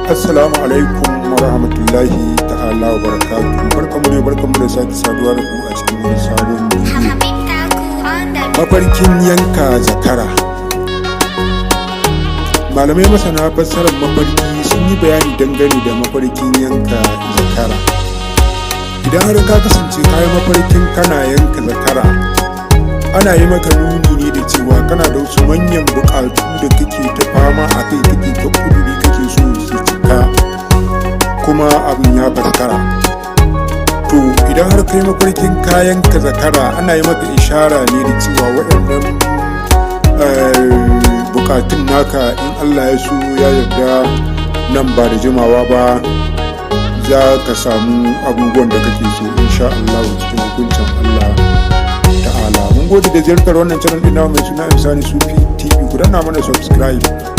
Assalamu alaikum wa rahmatullahi ta'ala wa barakatuhu. Barkamu ne, barkamu da sake saduwa da ku a cikin wani sabon bidiyo. Habib Taku on the Mafarkin yanka zakara. Malamai masana fassarar mafarki sun yi bayani dangane da mafarkin yanka zakara. Idan har ka kasance ka yi mafarkin kana yanka zakara, ana yi maka nuni ne da cewa kana da wasu manyan buƙatu da kake ta fama a kai, kake ta ƙuduri, kake so su cika, kuma abin ya faskara. To, idan har kai mafarkin ka yanka zakara, ana yi maka ishara ne da cewa waɗannan bukatun naka, in Allah ya so ya yarda, nan ba da jimawa ba za ka samu abubuwan da kake so, insha Allah, cikin hukuncin Allah ta'ala. Mun gode da ziyartar wannan channel ɗin mai suna Imsani Sufi TV. Ku danna mana subscribe.